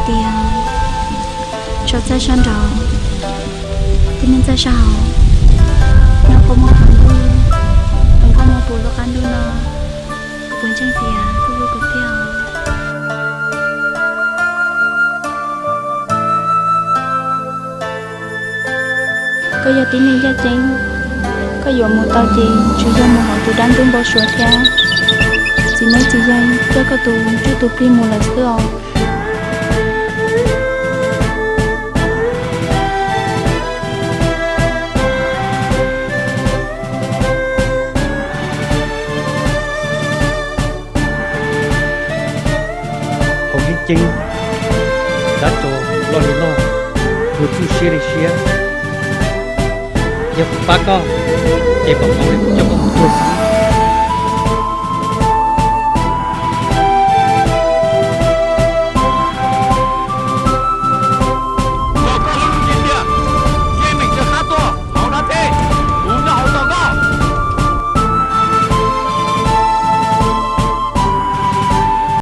tias, tso txaj sab nraud, tib neeg txaj sab hauv, nyob qhov muag qhov ntuj, hluas nkauj muaj pus lub qab ntuj no, kuv puas ntseeg tias koj hlub kuv thiab os? Koj yog tib neeg yaj ceeb, koj yuav mus tau ces tsuas yog mus hauv tus dab ntub npau suav thiab txiv neeb txiv yaig coj koj tus ntsuj tus plig mus lawm xwb os. Haus yeeb ceeb, dab tsov loj li loj, ua txuj siab li siab. Yog kuv pab koj, ces mam li kuv coj koj mus tuag xwb.